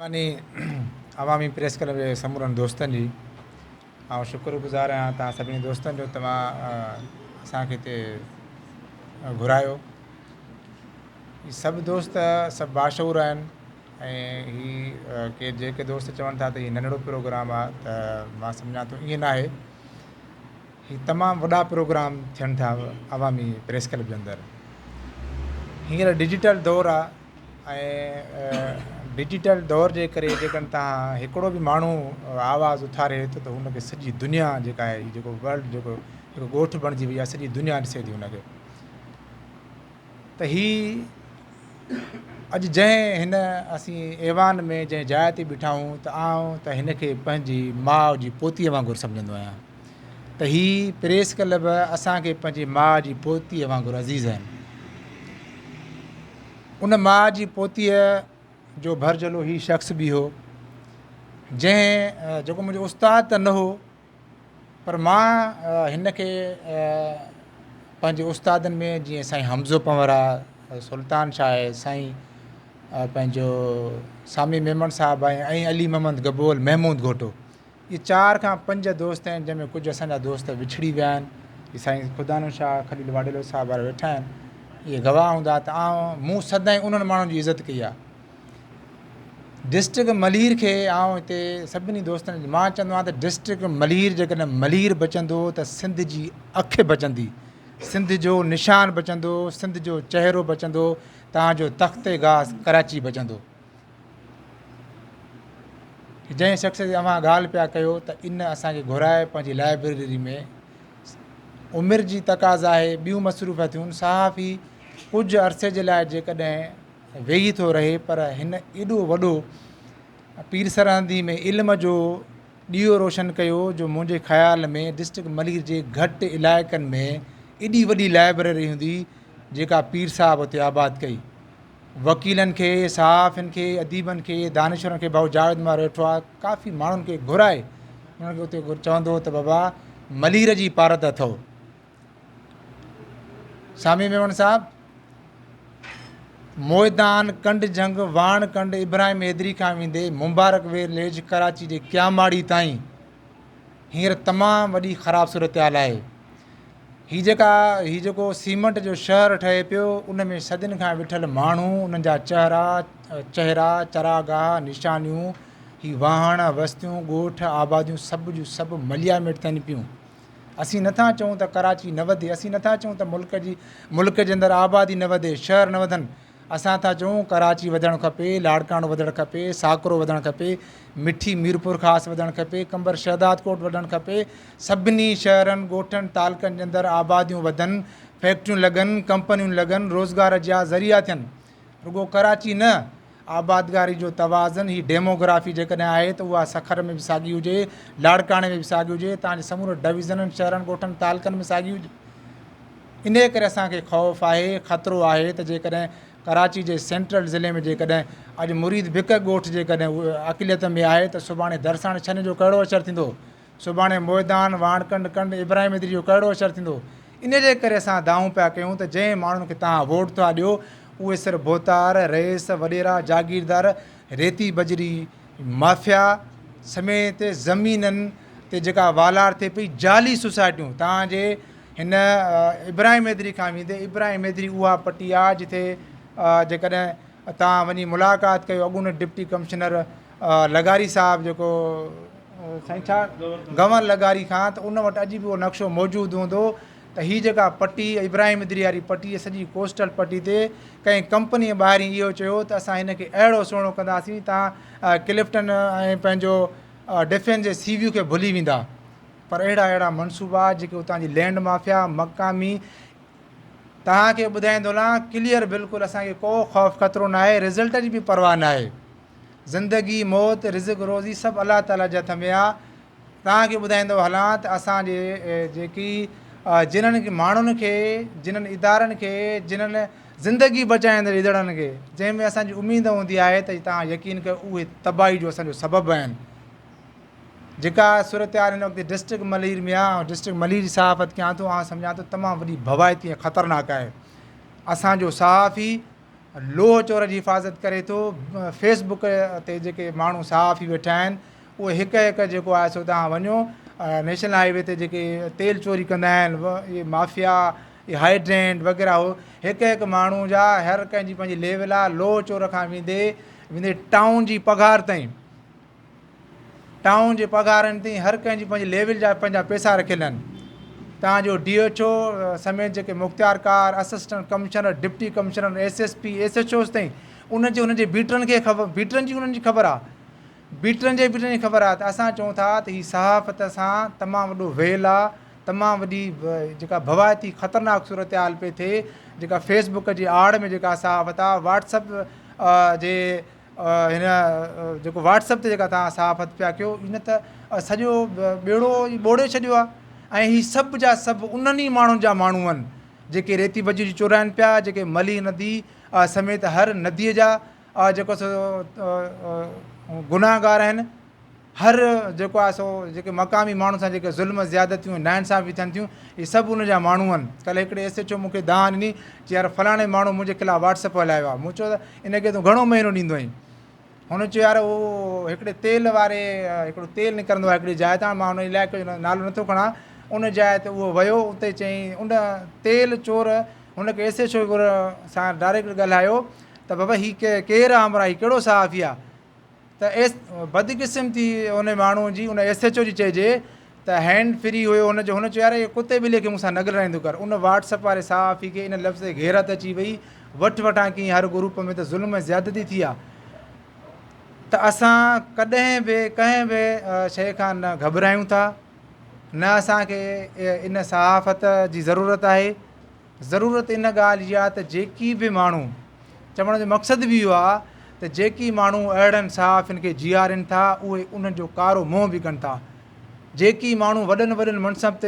مهرباني عوامي press club جي سمورن دوستن جي آئون شڪر گذار آهيان توهان سڀني دوستن جو توهان اسان کي هتي گهرايو هي سڀ دوست سڀ باشعور آهن ۽ هي ڪي جيڪي دوست چون ٿا ته هي ننڍڙو پروگرام آهي ته مان سمجهان ٿو ائين ناهي هي تمام وڏا پروگرام ٿين ٿا عوامي پريس ڪلب جي اندر هينئر ڊجيٽل دور آهي ۽ ڊجيٽل دور جي ڪري جيڪڏهن توهان هڪڙو به ماڻهو آواز اٿاري ٿو ته ان کي سڄي دنيا جيڪا آهي جيڪو ورلڊ جيڪو هڪ ڳوٺ بڻجي وئي آهي سڄي دنيا ڏسي ٿي ان کي ته هي اڄ جنهن هن اسين ايوان ۾ جنهن جاء تي بيٺا آهيون ته آئون ته هن کي پنهنجي ماء جي پوتيء وانگر سمجهندو آهيان ته هي پريس ڪلب اسان کي پنهنجي ماء جي پوتيء وانگر عزيز آهن. ان ماء جي پوتيء جو ڀرجهلو هي شخص به هو، جنهن جيڪو منهنجو استاد ته نه هو، پر مان هن کي پنهنجي استادن ۾ جيئن سائين حمزو پنهور آ، سلطان شاهه آهي، سائين پنهنجو سامي ميمڻ صاحب آهي ۽ علي محمد گبول، محمود گهوٽو. اهي چار کان پنج دوست آهن جنهن ۾ ڪجهه اسان جا دوست وڇڙي ويا آهن. هي سائين خدانو شاهه خليل واڍيلو صاحب وارا ويٺا آهن. اهي گواهه هوندا ته آئون مون سدائين انهن ماڻهن جي عزت ڪئي آهي. ڊسٽرڪٽ ملير کي آئون هتي سڀني دوستن مان چوندو آهيان ته ڊسٽرڪٽ ملير جيڪڏهن ملير بچندو ته سنڌ جي اک بچندي، سنڌ جو نشان بچندو، سنڌ جو چهرو بچندو، توهان جو تخت گاهه ڪراچي بچندو. جنهن شخص جي اوهان ڳالهه پيا ڪيو ته ان اسان کي گهرائي پنهنجي لائبريري ۾ عمر جي تقاضا آهي ٻيون مصروفيتون صحافي ڪجهه عرصي جي لاء جيڪڏهن ويهي ٿو رهي پر هن ايڏو وڏو پير سرهندي ۾ علم جو ڏيئو روشن ڪيو جو منهنجي خيال ۾ ڊسٽرڪٽ ملير جي گهٽ علائقن ۾ ايڏي وڏي لائبريري هوندي جيڪا پير صاحب اتي آباد ڪئي. وڪيلن کي، صحافين کي، اديبن کي، دانشورن کي ڀائو جاويد مار ويٺو آ، ڪافي ماڻهن کي گهرائي انهن کي اتي چوندو هو ته بابا ملير جي پارت اٿئو. سامي ميمڻ صاحب موئدان ڪنڊ جهنگ واڻ ڪنڊ ابراهيم حيدري کان ويندي مبارڪ ويليج ڪراچي جي ڪياماڙي تائين هينئر تمام وڏي خراب صورتحال آهي. هي جيڪا هي جيڪو سيمنٽ جو شهر ٺهي پيو ان ۾ صدين کان ويٺل ماڻهو انهن جا چهرا چهرا چراگاهه نشانيون هي واهڻ وستيون ڳوٺ آباديون سڀ جون سڀ مليا ميٽ ٿين پيون اسين نٿا چئون ته ڪراچي نه وڌي اسين نٿا چئون ته ملڪ جي ملڪ جي اندر آبادي نه وڌي شهر نه وڌن اسان ٿا چئون ڪراچي وڌڻ کپي، لاڙڪاڻو وڌڻ کپي، ساڪرو وڌڻ کپي، مٺي ميرپورخاص وڌڻ کپي، قمبر شهدادڪوٽ وڌڻ کپي، سڀني شهرن، ڳوٺن، تعلقن جي اندر آباديون وڌن، فيڪٽريون لڳن، ڪمپنيون لڳن، روزگار جا ذريعا ٿين. رڳو ڪراچي نه، آبادگاري جو توازن، هي ڊيموگرافي جيڪڏهن آهي ته اها سکر ۾ به ساڳي هجي، لاڙڪاڻي ۾ به ساڳي هجي، تان جي سمورن ڊويزنن، شهرن، ڳوٺن، تعلقن ۾ ساڳي هجي. انهيء ڪري اسان کي خوف آهي، خطرو آهي ته جيڪڏهن ڪراچي جي سينٽرل ضلعي ۾ جيڪڏهن اڄ مريد بڪ ڳوٺ جيڪڏهن اقليت ۾ آهي ته سڀاڻي درساڻ ڇن جو ڪهڙو اشر ٿيندو؟ سڀاڻي موئدان، واڻڪنڊ، ڪنڊ ابراهيم ادري جو ڪهڙو اشر ٿيندو؟ انهيء جي ڪري اسان دانهون پيا ڪيون ته جنهن ماڻهن کي توهان ووٽ ٿا ڏيو اهي صرف ڀوتار، رئيس، وڏيرا، جاگيردار، ريتي بجري مافيا سميت زمينن تي جيڪا والار ٿئي پئي جعلي سوسائٽيون توهان جي هن ابراهيم حيدري کان ويندي ابراهيم حيدري اها پٽي آ جتي جيڪڏهن توهان وڃي ملاقات ڪيو اڳوڻي ڊپٽي ڪمشنر لغاري صاحب جيڪو سائين ڇا گنور لغاري کان ته ان وٽ اڄ به اهو نقشو موجود هوندو ته هي جيڪا پٽي ابراهيم حيدري واري پٽي سڄي ڪوسٽل پٽي تي ڪنهن ڪمپني ٻاهرين اهو چيو ته اسان هن کي اهڙو سهڻو ڪنداسين تان ڪلفٽن ۽ پنهنجو ڊفينس جي سي ويو کي ڀلي ويندا پر اهڙا اهڙا منصوبا جيڪي اتان جي لينڊ مافيا مقامي توهان کي ٻڌائيندو هلان ڪليئر بلڪل اسان کي ڪو خوف خطرو ناهي رزلٽ جي به پرواهه ناهي زندگي موت رزق روزي سڀ الله تعالي جي هٿ ۾ آ توهان کي ٻڌائيندو هلان ته اسان جي جيڪي جنھن ماڻهن کي جنھن ادارن کي جنھن زندگي بچائيندڙ ادڙن کي جنهن ۾ اسان جي اميد هوندي آهي ته توهان يقين ڪيو اهي تباهي جو اسان جو سبب آهن جيڪا صورتحال هن وقت ڊسٽرڪٽ ملير ۾ آهي آئون ڊسٽرڪٽ ملير جي صحافت ڪيان ٿو آئون سمجهان ٿو تمام وڏي ڀوائتي ۽ خطرناڪ آهي اسان جو صحافي لوهه چور جي حفاظت ڪري ٿو. فيس بڪ تي جيڪي ماڻهو صحافي ويٺا آهن اهي هڪ هڪ جيڪو آهي سو توهان وڃو نيشنل هاء وي تي جيڪي تيل چوري ڪندا آهن اهي مافيا اهي هائيڊرينٽ وغيره هو هڪ هڪ ماڻهو جا هر ڪنهن جي پنهنجي ليول آهي لوهه چور کان ويندي ويندي ٽائون جي پگهار تائين ٽائون جي پگهارن تائين هر ڪنهن جي پنهنجي ليول جا پنهنجا پئسا رکيل آهن تان جو ڊي ايڇ او سميت جيڪي مختيارڪار assistant commissioner deputy commissioner S S P S H Os تائين انهن جي انهن جي بيٽرن کي خبر بيٽرن جي انهن جي خبر آهي بيٽرن جي بيٽرن جي خبر آهي ته اسان چئون ٿا ته هي صحافت سان تمام وڏو ويل آهي تمام وڏي جيڪا ڀوائتي خطرناڪ صورتحال پئي ٿئي جيڪا فيس بڪ جي آڙ ۾ جيڪا صحافت آهي واٽس اپ جي هن جيڪو واٽس اپ تي جيڪا توهان صحافت پيا ڪيو ان ته سڄو ٻيڙو ئي ٻوڙي ڇڏيو آهي ۽ هي سڀ جا سڀ انهن ئي ماڻهن جا ماڻهو آهن جيڪي ريتي بجري چورائن پيا جيڪي ملي ندي سميت هر ندي جا جيڪو سو گناهگار آهن هر جيڪو آهي سو جيڪي مقامي ماڻهن سان جيڪي ظلم زيادتيون ۽ ناانصافي ٿين ٿيون اهي سڀ ان جا ماڻهو آهن ڪلهه هڪڙي ايس ايڇ او مون کي دانهن ڏني چي يار فلاڻي ماڻهو منهنجي خلاف واٽس اپ هلايو آهي مون چيو ته ان کي تون گهڻو مهينو ڏيندو آهين هن چيو يار اهو هڪڙي تيل واري هڪڙو تيل نڪرندو آهي هڪڙي جاء تان مان ان علائقي جو نالو نٿو کڻان ان جاء تي اهو ويو اتي چيائين ان تيل چور هن کي ايس ايڇ او سان ڊائريڪٽ ڳالهايو ته بابا هي ڪير آهي همراهه هي ڪهڙو صحافي آهي ته ايس بدقسمتي ان ماڻهو جي ان ايس ايڇ او جي چئجي ته هينڊ فري هيو ان جو هن چيو يار اهو ڪتي ٻلي کي مون سان نه ڳالهائيندو ڪر ان واٽس اپ واري صحافي کي ان لفظ تي غيرت اچي وئي وٺ وٺان ڪيئي هر گروپ ۾ ته ظلم ۽ زيادتي ٿي آ ته اسان ڪڏهن به ڪنهن به شيء کان نه گهٻرايون ٿا نه اسان کي ان صحافت جي ضرورت آهي ضرورت ان ڳالهه جي آهي ته جيڪي به ماڻهو، چوڻ جو مقصد به اهو آهي ته جيڪي ماڻهو اهڙن صحافين کي جيئارين ٿا اهي انهن جو ڪارو منهن به ڪن ٿا. جيڪي ماڻهو وڏن وڏن منصب تي.